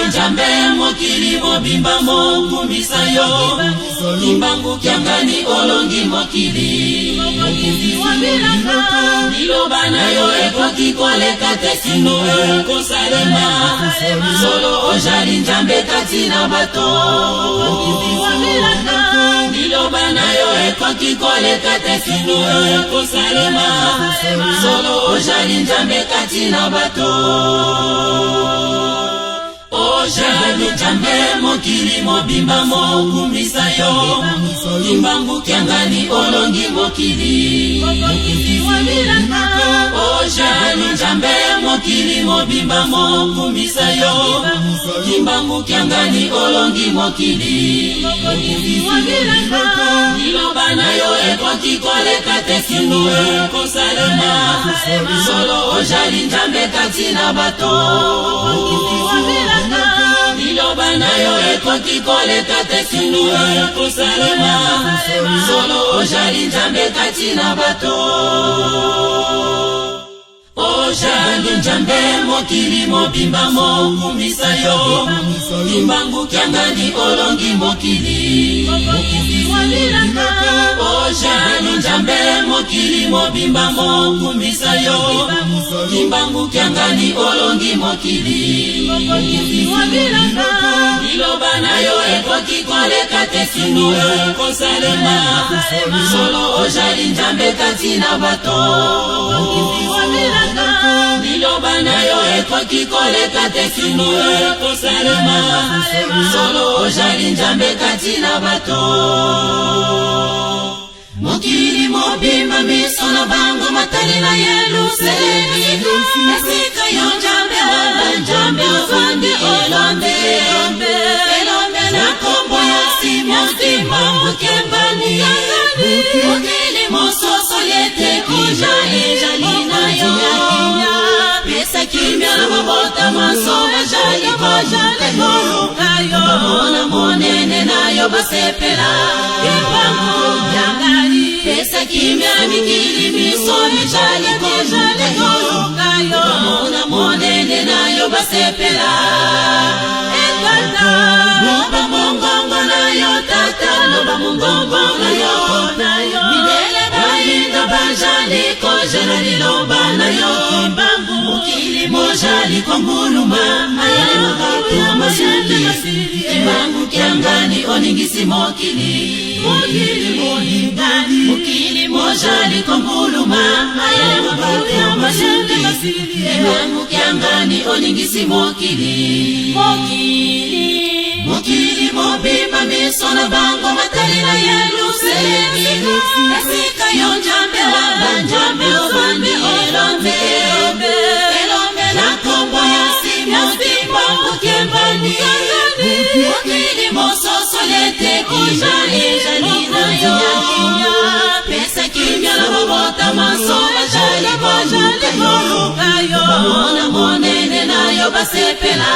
Nzambe, mokili mobimba mokumisa yo. Kimbangu Kiangani olongi mokili. Liloba na yo ekoki koleka te kino ekosalema. Solo ojali Nzambe kati na bato. Liloba na yo ekoki koleka te kino ekosalema. Solo ojali Nzambe kati na bato. Ojali Nzambe, mokili mobimba mokumisa yo. Kimbangu Kiangani olongi mokili. Ojali Nzambe, mokili mobimba mokumisa yo. Kimbangu Kiangani olongi mokili. Liloba na yo ekoki koleka te kino ekosalema. Solo ojali Nzambe kati na bato. Liloba na yo ekoki koleka te kino ekosalema. Solo ojali Nzambe kati na bato. Ojali Nzambe, mokili mobimba mokumisa yo. Kimbangu Kiangani olongi mokili. Ojali Nzambe, mokili mobimba mokumisa yo. Kimbangu Kiangani olongi mokili. Liloba na yo ekoki koleka te kino ekosalema. Solo ojali Nzambe kati na bato. Liloba na yo ekoki koleka te kino ekosalema. Solo ojali Nzambe kati na bato. Mokili mobimba miso na bango matali na Yelusalemi, esika yo Nzambe wa banzambe ovandi, elombe, elombe na kombo ya Simon Kimbangu Kiangani. Mokili mososoli ete kimia ezali na yo. Pesa kimia na mabota manso bazali koluka yo. Bamona monene na yo basepela. Pesa kimia na mikili miso ezali koluka yo. Bamona monene na yo basepela. Loba mongongo na yo tata, loba mongongo na yo. Mindele bayindo bajali kozela liloba na yo. Mokili mojali konguluma, mayele mabato masuki. Kimbangu Kiangani oningisi mokili. Mokili mojali konguluma, mayele mabato masuki. Kimbangu Kiangani oningisi mokili. Mokili mobimba miso na bango matali na Yelusalemi, esika yo Nzambe wa banzambe ovandi, elombe, elombe na kombo ya Simon Kimbangu Kiangani. Mokili mososoli ete kimia ezali na yo. Pesa kimia na mabota manso bazali koluka yo. Bamona monene na yo basepela.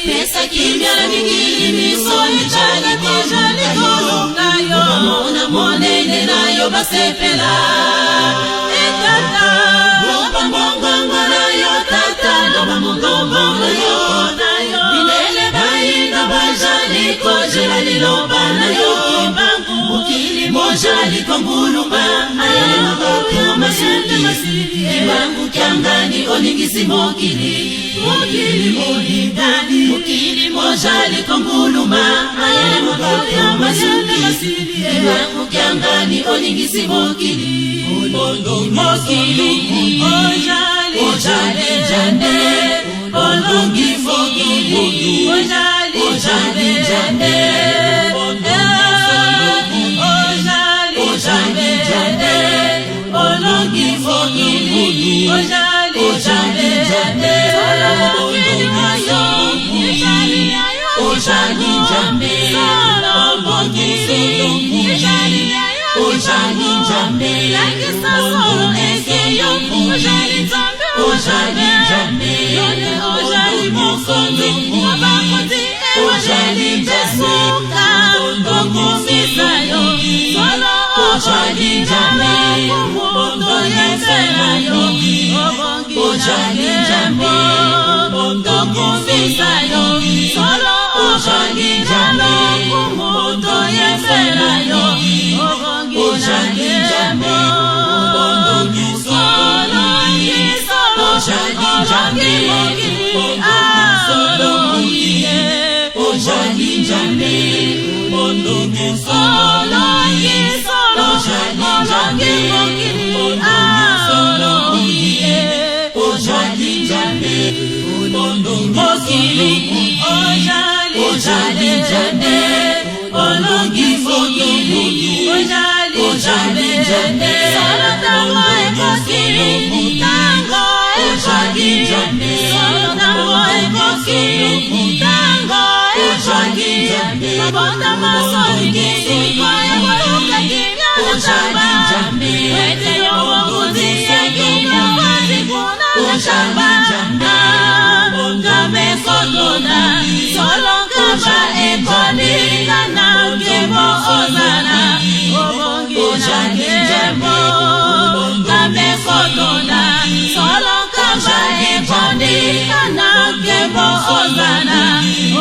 Pesa kimia na mikili miso ezali koluka yo. Bamona monene na yo basepela. Loba mongongo na yo tata, loba mongongo na yo. Mindele bayindo bazali kozela liloba na yo. Mokili mozali konguluma, mayele mabato masuki. Kimbangu Kiangani oningisi mokili. Mokili mozali konguluma, mayele mabato masuki. Kimbangu Kiangani oningisi mokili. Mokili ojali Nzambe, olongi mokili. Ojali Nzambe, ojali Nzambe, olongi mokili. Ojali Nzambe, ojali Nzambe, olongi mokili. Ojali Nzambe, ojali Nzambe, ojali Nzambe, ojali Nzambe, ojali Nzambe. Tokumisa yo solo, obongi na lokumu, toyembela yo, obongi na nkembo. Olongi solo, olongi mokili, olongi ye. Olongi solo, olongi mokili, olongi ye. Mokili, ozali Nzambe, olongi mokili, ozali Nzambe. Solo ntango ekoki, ntango ekoki, solo ntango ekoki, ntango ekoki. Mabota masoliki sikoyo koluka kimia na nkamba, ete yo mokonzi ya kimia ofandi kuna na nkamba. Nkamba ekotonda solo, nkamba ekoningana, nkembo ozala, obongi na nkembo. Nkamba ekotonda solo, nkamba ekoningana, nkembo ozala,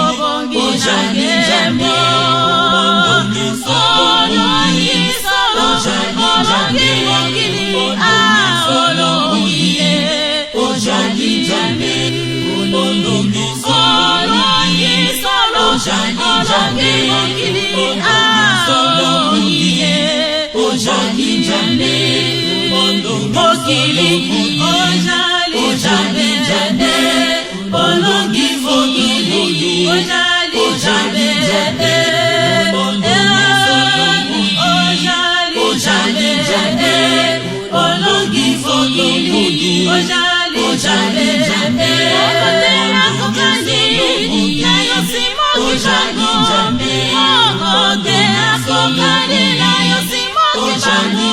obongi na nkembo. Olongi solo, olongi mokili, olongi ye. Olongi solo, olongi mokili, olongi ye. Mokili, ozali Nzambe, olongi mokili, ozali Nzambe, ozali Nzambe, olongi mokili, ozali Nzambe. Okotela kokani na yo Simon Kimbangu, moko te akokani na yo Simon Kimbangu.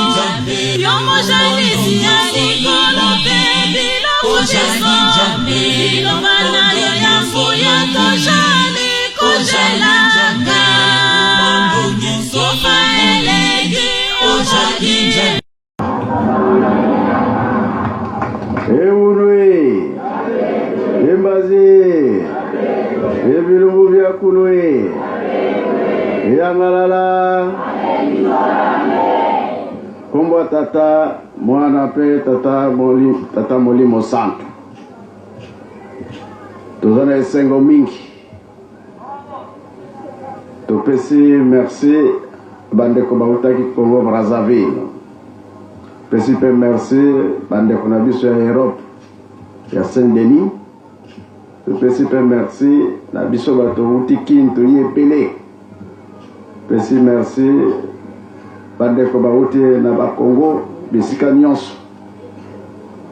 Yo mozalisi ya likolo mpe biloko nyonso, liloba na yo ya nguya tozali kozelaka. Kufa eleki omoki. Ewunwe embaze ebilumbu bya kunwe eyangalala nkombo ya Tata, Mwana mpe Tata Molimo Santu. Toza na esengo mingi, topesi merci bandeko bautaki Congo Brazzaville, pesi mpe merci bandeko na biso ya Europe, ya Saint Denis, topesi mpe merci na biso bato outi Kin, toyi ebele, pesi merci bandeko bauti na Bakongo, bisika nyonso.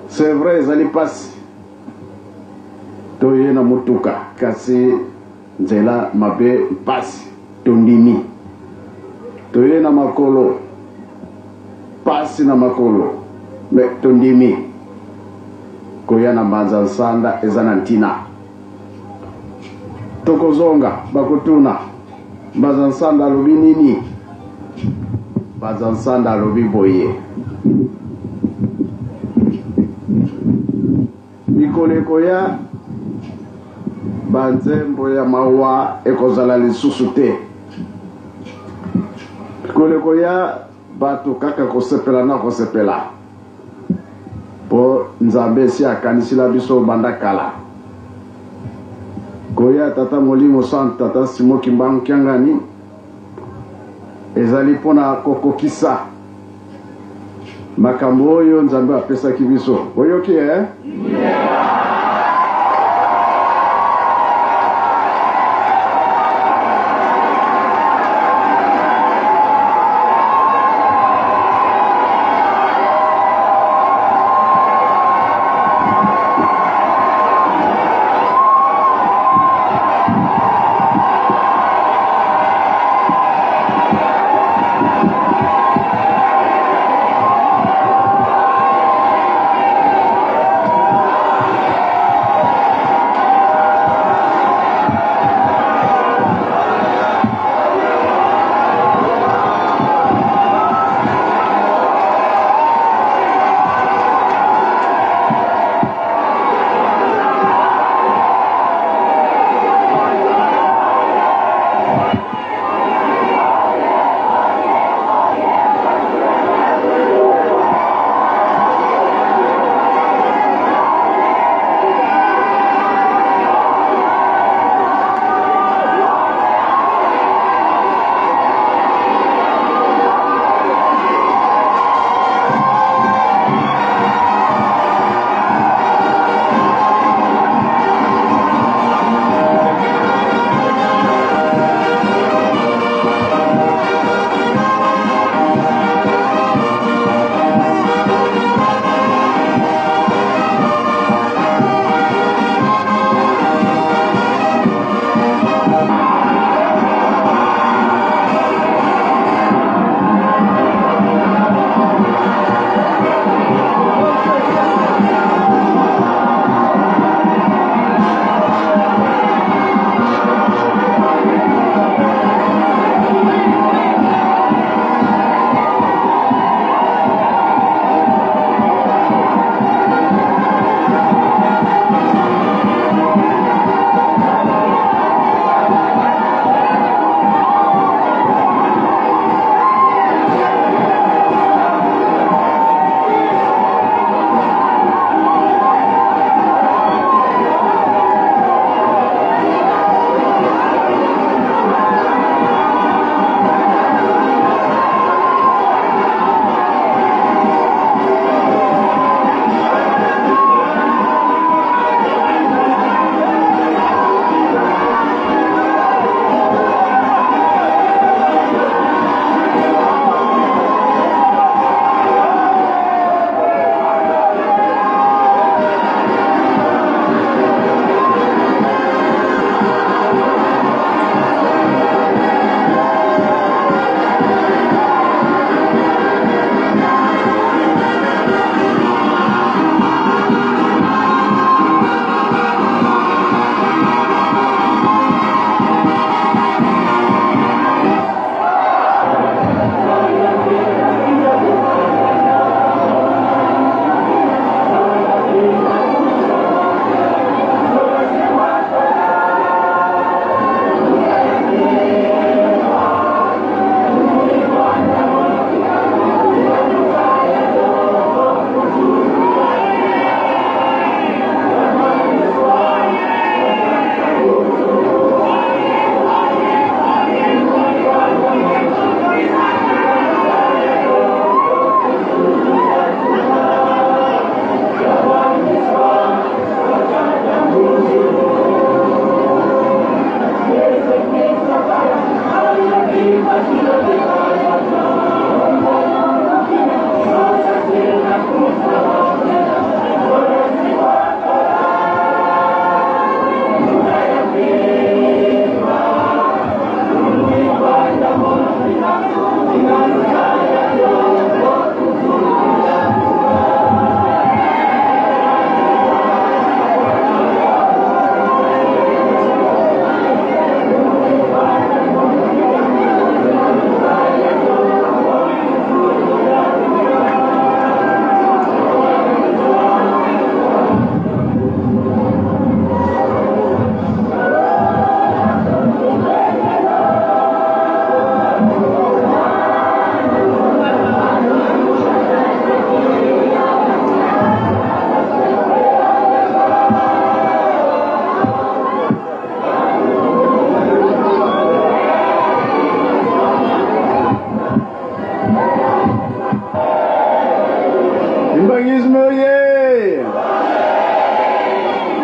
C'est vrai, ezali mpasi, toye na motuka kasi nzela mabe, mpasi, tondimi. Toye na makolo, mpasi na makolo, mais tondimi. Koya na Mbanza Nsanda eza na ntina. Tokozonga, bakotuna Mbanza Nsanda alobi nini. Mbanza Nsanda alobi boye: mikolo ekoya, banzembo ya mawa ekozala lisusu te. Mikolo ekoya, bato kaka kosepela na kosepela, mpo Nzambe esi akanisila biso banda kala. Koya Tata Molimo Santu, Tata Simo Kimbangu Kiangani, ezali mpona kokokisa makambo oyo Nzambe apesaki biso. Oyoki, eh?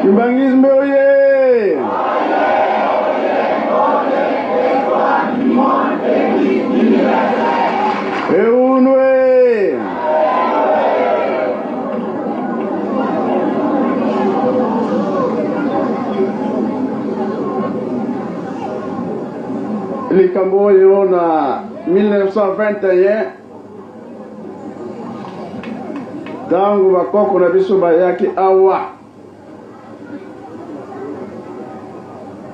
Kimbanguisme oye! Eunwe! Likambo oyo na 1921 ntango bakoko na biso bayaki awa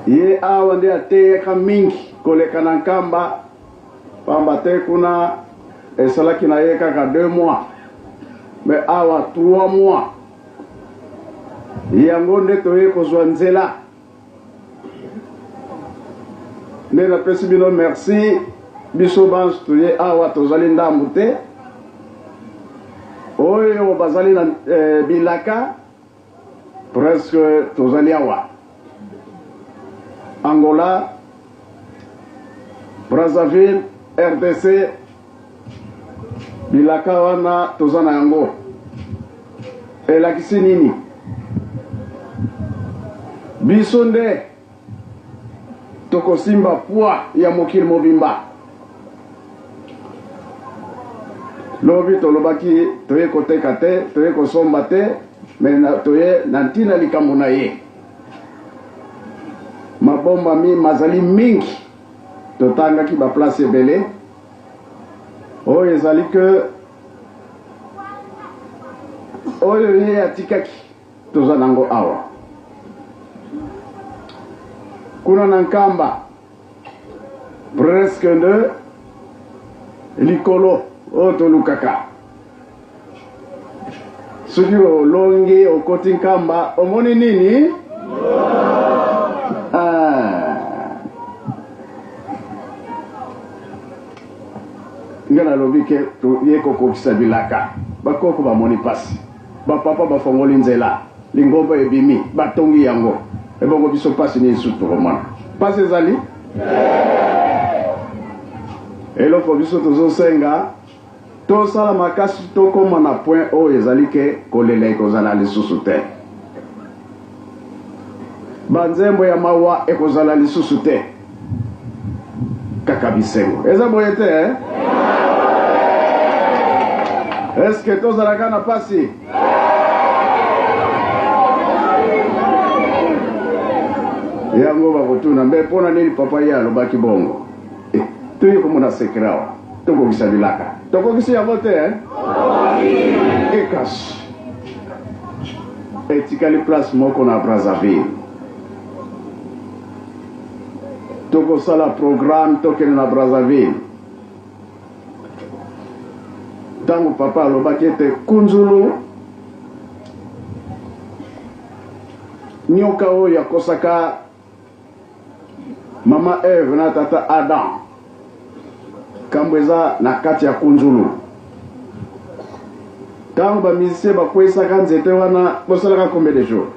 ye awa nde ateyaka mingi koleka na Nkamba, pamba te kuna esalaki na ye kaka 2 mois, mais awa 3 mois. Yango nde toye kozwa nzela. Nde napesi bino merci. Biso banso toye awa tozali ndambu te, oyo bazali na bilaka presque tozali awa. Angola, Brazzaville, RDC, bilaka wana toza na yango. Elakisi nini? Biso nde tokosimba poids ya mokili mobimba. Lobi tolobaki toye koteka te, toye kosomba te, mais na, toye na ntina likambo na ye. Mabombami mazali mingi, totangaki ba place ebele. Oyo ezali que oyo ye atikaki toza nango awa kuna na Nkamba, presque nde likolo oyo tolukaka. Soki olongi okoti Nkamba, omoni nini? Ah. Nga nalobi ke toye kokokisa bilaka. Bakoko bamoni pasi, bapapa bafongoli nzela, lingomba ebimi, batongi yango. Ebongo biso pasi nini susu tokomona? Pasi ezali eloko biso tozosenga, tosala makasi tokóma na point oyo ezali ke kolela ekozala lisusu te, banzembo ya mawa ekozala lisusu te, kaka bisengo. Eza boye te, eh? Eske tozalaka na pasi? Yango bakotuna mbe mpona nini papa ye alobaki bongo. Eh, toye komona secret awa, tokokisa bilaka, tokokisi yango te, eh? Ekasi etikali place moko na Brazzaville, tokosala programme, tokende na Brazzaville. Ntango papa alobaki ete kunzulu, nyoka oyo akosaka mama Eve na tata Adam, kambo eza na kati ya kunzulu. Ntango bamusicien bakweyisaka nzete wana, bosalaka combien de jours?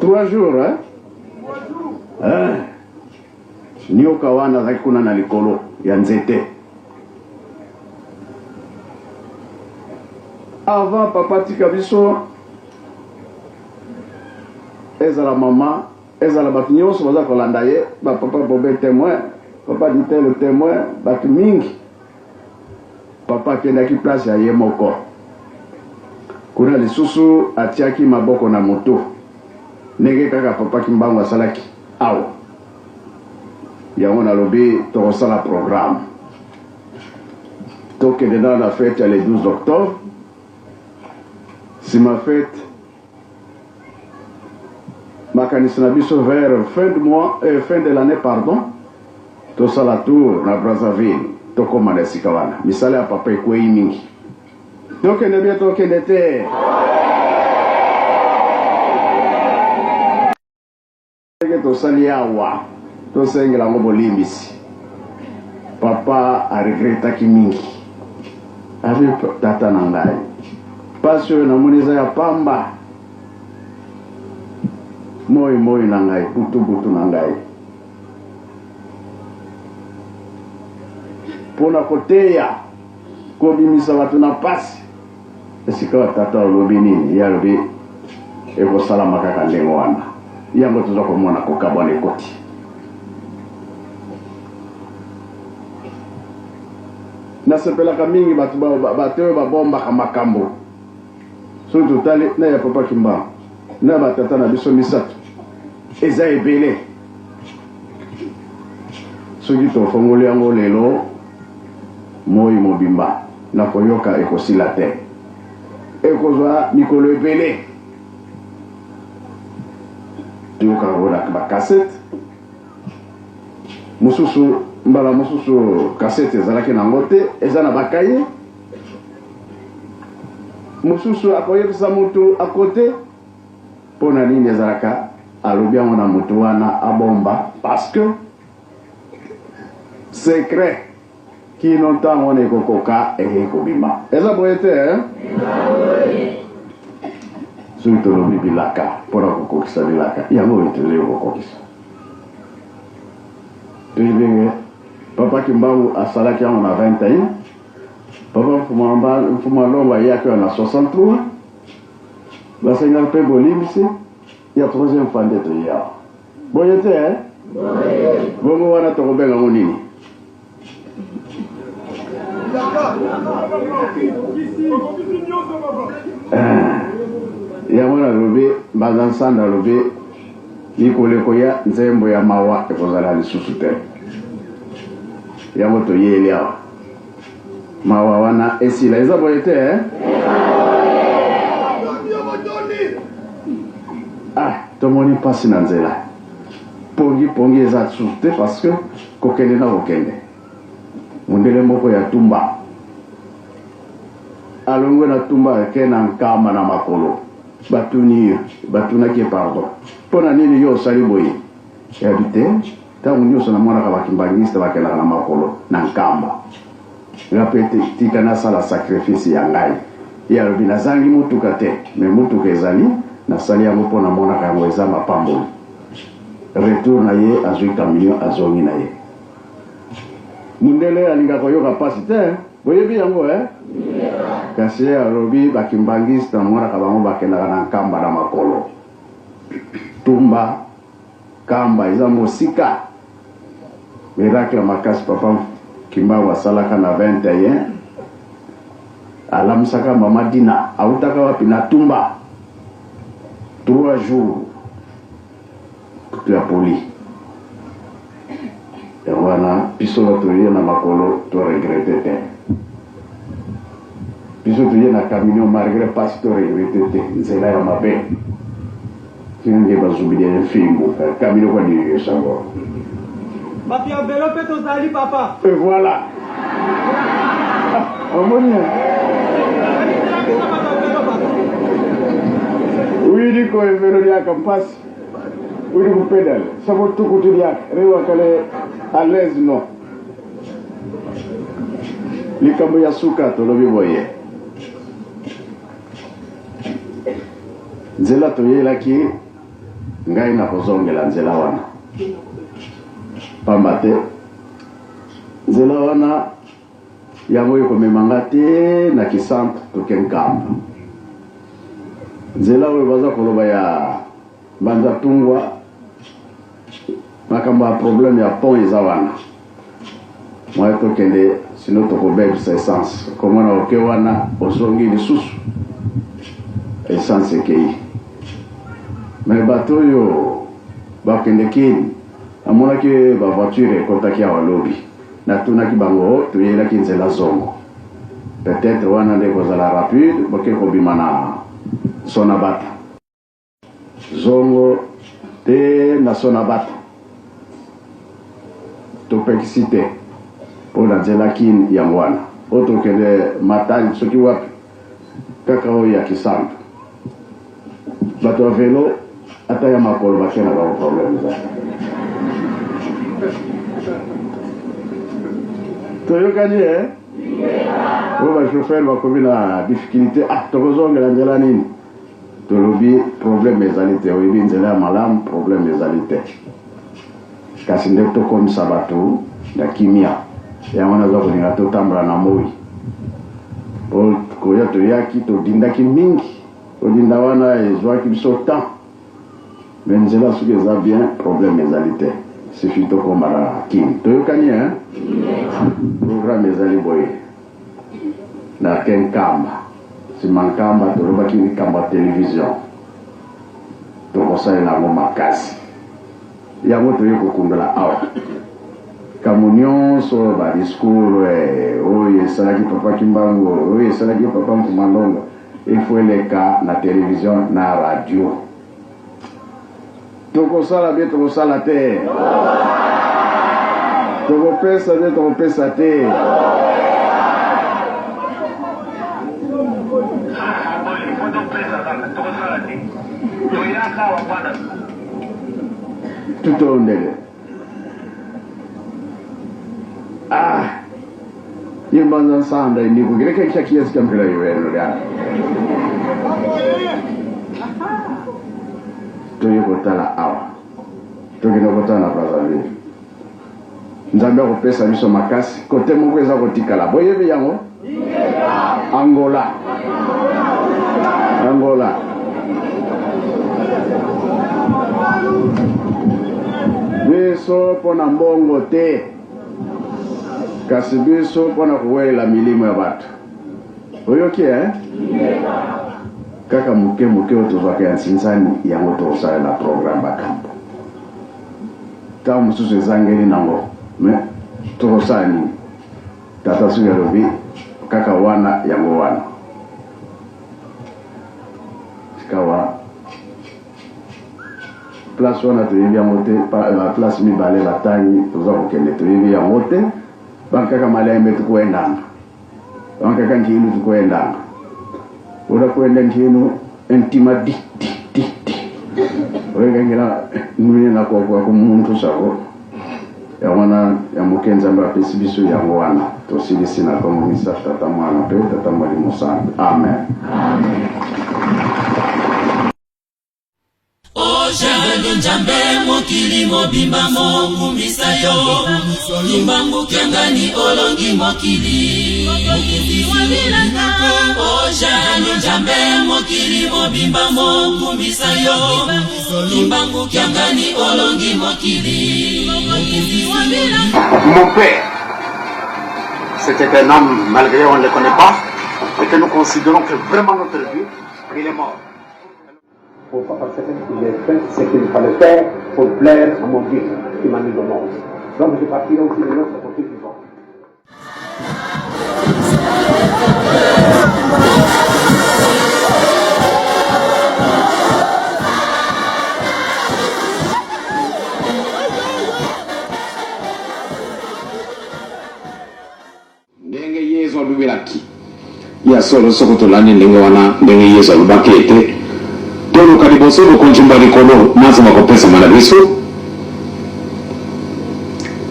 3 jours, hein? Hein? Nyoka wana azalaki kuna na likolo ya nzete. Avant papa tika biso, ezala mama, ezala bato nyonso baza kolanda ye, bapapa Bobe témoin, papa Ditelo témoin, bato mingi. Papa akendaki place ya ye moko kuna lisusu, atiaki maboko na moto ndenge kaka papa Kimbangu asalaki awa. Yango nalobi tokosala programme, tokende nano na fete ya le 12 octobre. Nsima fete, makanisi na biso vers fin de mois, fin de l'année, pardon, tosala tour na Brazzaville, tokóma na esika wana misala ya papa ekwei mingi. Tokende bien, tokende te ndenge tosali awa, tosengela yango bolimbisi. Papa aregretaki mingi, abi tata na ngai, mpasi oyo namoni eza ya pamba, moi moi na ngai, butu butu na ngai, mpona koteya, kobimisa bato na mpasi. Esika tata olobi nini? Ye alobi Ekosalama kaka ndenge wana. Yango toza komona kokabwana ekoti. Nasepelaka mingi bato bato oyo babombaka makambo. Soki totali na ya Papa Kimbangu na batata na biso misato eza ebele. Soki tofongoli yango lelo moi mobimba na koyoka ekosila te. Ekozwa mikolo ebele. Toyoka yango na bakasete mosusu, mbala mosusu kasete ezalaki nango te, eza na bakaye mosusu akoyebisa motu akote mpo na nini ezalaka alobi yango na motu wana abomba parce que secret kino ntango wana ekokoka ekei kobima. Eza boye te eh? Soki tolobi bilaka mpo na kokokisa bilaka yango oyo tozali kokokisa, toyebi ndenge Papa Kimbangu asalaki yango na 21, Papa Mfuma Longo ayaki wana na 63, basengaka mpe bolimbisi ya troisième fois nde toye awa. Boye te eh? Bongo wana tokobenga yango nini? Eh, yango nalobi Mbanza Nsanda alobi mikolo ekoya nzembo ya mawa ekozala lisusu te. Yango toyeli awa mawa wana esila. Eza boye te eh? Ah, tomoni mpasi na nzela, pongi pongi eza lisusu te parce que kokende na kokende. Mondele moko ya Tumba alongwe na Tumba ake na Nkamba na makolo. Batuni ye, batunaki ye pardon, mpo na nini yo osali boye? Yabi te, ntango nyonso namonaka bakimbangiste bakendaka na makolo na Nkamba, nga mpe tika nasala sacrifice ya ngai. Ye alobi nazangi motuka te, me motuka ezali, nasali yango mpo namonaka yango eza mapamboli. Retour na ye azwi camion azongi na ye. Mundele alingaka koyoka mpasi te, boyebi yango eh? Kasi ye alobi bakimbangiste namonaka bango bakendaka na Nkamba na makolo. Tumba Kamba eza mosika. Miracle makasi Papa Kimbangu asalaka na 21, alamusaka mama Dina autaka wapi na Tumba 3 jours kutu ya poli. Yango wana biso toye na makolo to regrete te, biso toye na camion malgré pasi to regrete te, nzela ya mabe kinge bazubili ya mfimbu camion kwa nini sango. Bato ya velo mpe tozali papa. Et voilà, omoni uyidi ko e velo liaka mpasi uyidi kupedale sabo tukutu liaka rewakale à l'aise no. Likambo ya suka tolobi boye, nzela toyelaki ngai na kozongela nzela wana pamba te nzela wana yango ekomema nga te na Kisantu toke Nkamba. Nzela oyo baza koloba ya Mbanza Tungwa, makambo ya problème ya pont eza wana, moya tokende sino tokobebisa essence. Komona oke wana ozongi lisusu essence ekei. Me bato oyo bakende Kini, namonaki bavoiture ekotaki awa lobi, natunaki bango toyelaki nzela zongo, peut-être wana nde kozala rapide, boke kobima na Sonabata zongo te. Na Sonabata topekisi te mpo na nzela Kini yango wana oyo tokende Matali soki wapi, kaka oyo ya Kisantu, bato ya velo ata ya makolo bake na bango, problème eza. Toyokani e oyo bachauffeur bakomi na difficulté, ah, tokozongela nzela nini? Tolobi problème ezali te, oyebi nzela ya malamu, problème ezali te, kasi nde tokomisa bato na kimia. Yango naza kolinga totambola na moi po koya toyaki todindaki mingi. Kodinda wana ezwaki biso temps. Mais nzela soki eza bien, problème ezali te. Suffit tokoma na Kin. Toyokani hein? Programme ezali boye. Na ke Nkamba. Sima Nkamba tolobaki likambo ya television. Tokosalela yango makasi. Yango toye kokundola awa. Kambo nyonso ba discours eh, oyo esalaki papa Kimbangu, oyo esalaki papa Mfuma Ndongo, il faut eleka na television na radio. Tokosala bie tokosala te. Tokopesa bie tokopesa te. Tutondele. Ah. Yimbanza nsanda indikukileka kya kiasi kya mpela yoweno lya. Toye kotala awa. Tokende kotala na Brazzaville. Nzambe akopesa biso makasi. Kote moko eza kotikala. Boyebi yango? Angola. Angola. Biso mpo na mbongo te, kasi biso mpo na kowelela milimo ya bato. Oyoki eh? Kaka moke moke oyo tozwaka ya nsinzani, yango tokosalela programme bakambo. Ntango mosusu ezangeli nango, mais tokosala nini? Tata soki alobi kaka wana yango wana. Sikawa place wana toyebi yango te, ba place mibale batangi toza kokende toyebi yango te, bankaka malembe tukuendanga, bankaka nkinu tukuendanga, oda kuenda nkinu entima di di di di, oyekangela nuni na kokwa ku muntu sako yango wana ya moke Nzambe apesi biso yango wana tosilisi na kombo misato Tata Mwana mpe Tata Molimo Santu. Amen. Ojali Nzambe mokili mobimba mokumisa yo Kimbangu kiangani olongi mokili Ojali Nzambe mokili mobimba mokumisa yo Kimbangu kiangani olongi mokili Mon père, c'était un homme, malgré on ne le connaît pas, et que nous considérons que vraiment notre Dieu, il est mort. Pourquoi? Parce que j'ai fait ce qu'il fallait faire pour plaire à mon Dieu qui m'a mis au monde. Donc je partirai aussi de notre côté vivant. Ndenge Yezu alobelaki. Ya solo, soko tolandi ndenge wana, ndenge Yezu alobaki ete, Toluka liboso bokonji bwa likolo, manso makopesama na biso.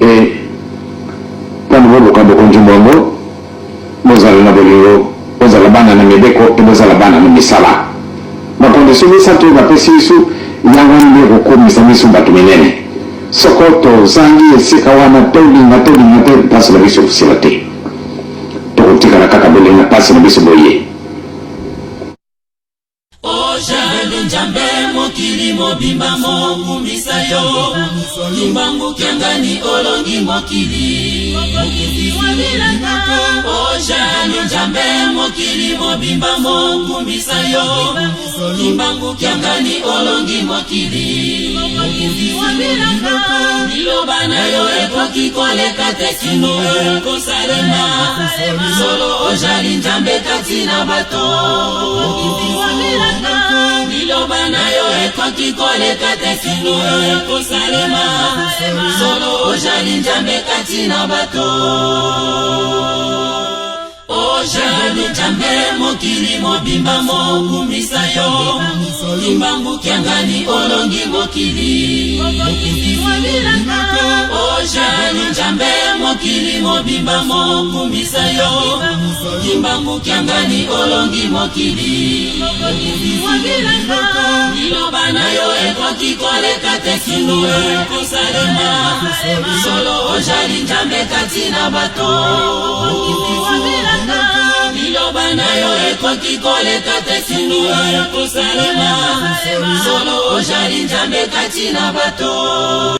E, ntango boluka bokonji bwango, bozala na bolingo, bozala bana na mibeko mpe bozala bana na misala. Bakondisio misato oyo bapesi biso, yango wana nde ekokomisa biso bato minene. Soko tozangi esika wana, tolinga tolinga te, mpasi na biso ekosila te. Tokotikala kaka bele na mpasi na biso boye. Ojali Nzambe mokili mobimba mokumisa yo Kimbangu kiangani olongi mokili Ojali Nzambe mokili mobimba mokumisa yo Kimbangu kiangani olongi mokili Liloba na yo ekoki koleka te kino ekosalema Solo ojali Nzambe kati na bato Liloba na yo ekoki koleka te kino ekosalema Solo ojali Nzambe kati na bato Ojali Nzambe mokili mobimba mokumisa yo Kimbangu kiangani olongi mokili Ojali Nzambe mokili mobimba mokumisa yo Kimbangu kiangani olongi mokili Liloba na yo ekoki koleka te kino ekosalema Solo ojali Nzambe kati na bato Liloba na yo. Ekoki koleka te sinu oyo kosalema. Solo ojali Nzambe kati na bato.